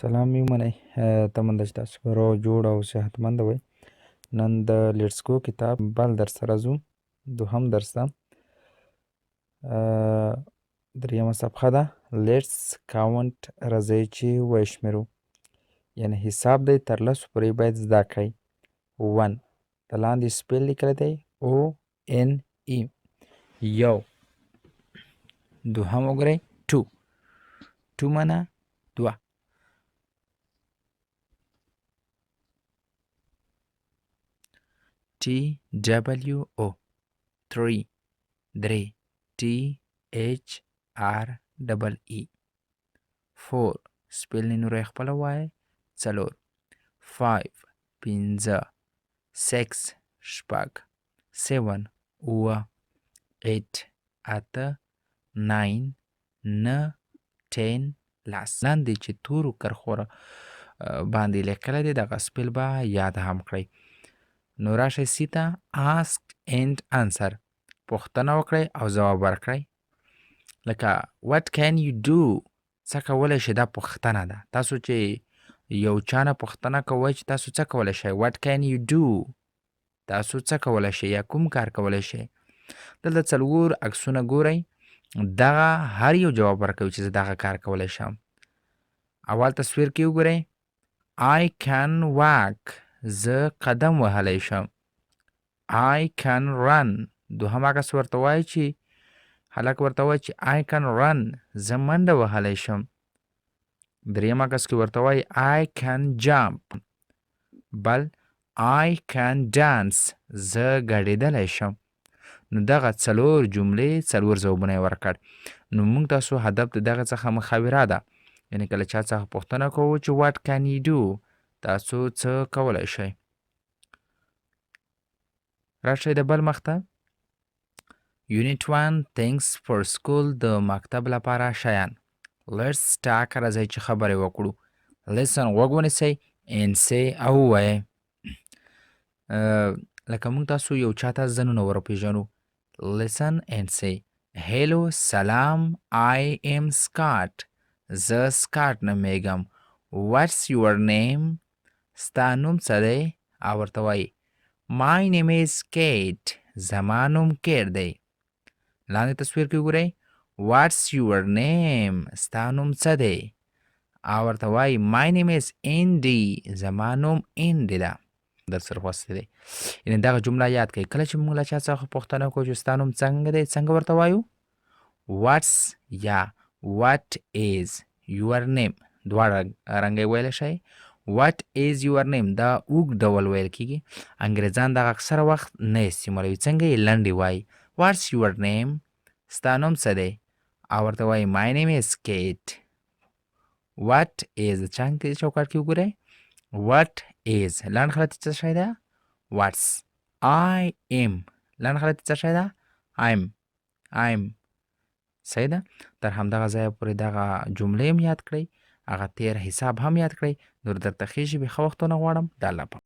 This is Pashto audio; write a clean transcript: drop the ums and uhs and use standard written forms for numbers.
سلام مې ومنئ، تمه ده چې تاسو به روغ جوړ او صحتمند وئ. نن د لیټس ګو کتاب بل درس ته راځو، دوهم درس ده، دریمه صفحه ده. لیټس کاونټ، راځئ چې وشمېرو، یعنی حساب دی تر لسو پورې باید زده کړئ. 1 د لاندې سپیل لیکلی دی او ان ای، یو. دوهم وګورئ 2، 2 معنا دوه. ټي ډبلیو او 3، درې. ټي ایچ آر ډبل ای 4، سپیل نور یې خپله وایه، څلور. 5 پنځه، 6 شپږ، 7 اووه، 8 اته، 9 نه، 10 لس. لاندې چې تورو کرښو باندې لیکلی دی دغه spell به یاد هم کړئ. نو راشئ سی ته، ask and answer، پوښتنه وکړئ او ځواب ورکړئ. لکه what can you do، څه کولی شئ، دا پوښتنه ده. تاسو چې یو چا نه پوښتنه کوئ چې تاسو څه کولی شئ، what can you do، تاسو څه کولی شئ یا کوم کار کولی شئ. دلته څلور عکسونه ګورئ، دغه هر یو جواب ورکوي چې زه دغه کار کولی شم. اول تصویر کې وګورئ، I can walk، زه قدم وهلی شم. I can run، دوهم عکس ورته وایي چې هلک ورته وایي چې I can run، زه منډه وهلی شم. دریم عکس کې ورته وایي I can jump، بل I can dance، زه ګډېدلی شم. نو دغه څلور جملې څلور ځوابونه یې ورکړ. نو موږ تاسو هدف د دغه څخه مخاوره ده، یعنی کله چا څخه پوښتنه کوو چې what can you do، تاسو څه کولی شئ. راشئ د بل مخ ته، Unit 1 Things for School، د مکتب لپاره شیان. Let's talk، راځئ چې خبرې وکړو. Listen، غوږ ونیسئ، and say، او ووایئ. لکه موږ تاسو یو چاته ځانونه وروپېژنو. Listen and say hello، سلام، I am Scott، زه سکاټ نومېږم. What's your name، ستا نوم څه دی؟ او ورته وایي My name is Kate، زما نوم کیټ دی. لاندې تصویر کې وګورئ، What's your name، ستا نوم څه دی؟ او ورته وایي My name is Andy، زما نوم انډي ده. در سره خواسته دی، یعنی دغه جمله یاد کړئ. کله چې موږ له چا څخه پوښتنه کوو چې ستا نوم څنګه دی، څنګه ورته وایو؟ What's یا what is your name، دواړه رنګه یې ویلی شئ. What is your name دا اوږد ډول ویل کېږي، انګریزان دغه اکثره وخت نه استعمالوي، څنګه یې لنډې وایي. What's your name، ستا نوم څه دی؟ او ورته وایي My name is Kate. What is، څنګه چوکاټ کې وګورئ، What is لنډ خلک څه شی ده؟ What's. I am لنډ خلک څه شی ده؟ I'm. I'm صحیح ده. تر همدغه ځایه پورې دغه جملې هم یاد کړئ، هغه تیر حساب هم یاد کړئ. نور درته ښې ژبې ښه وختونه غواړم. د الله په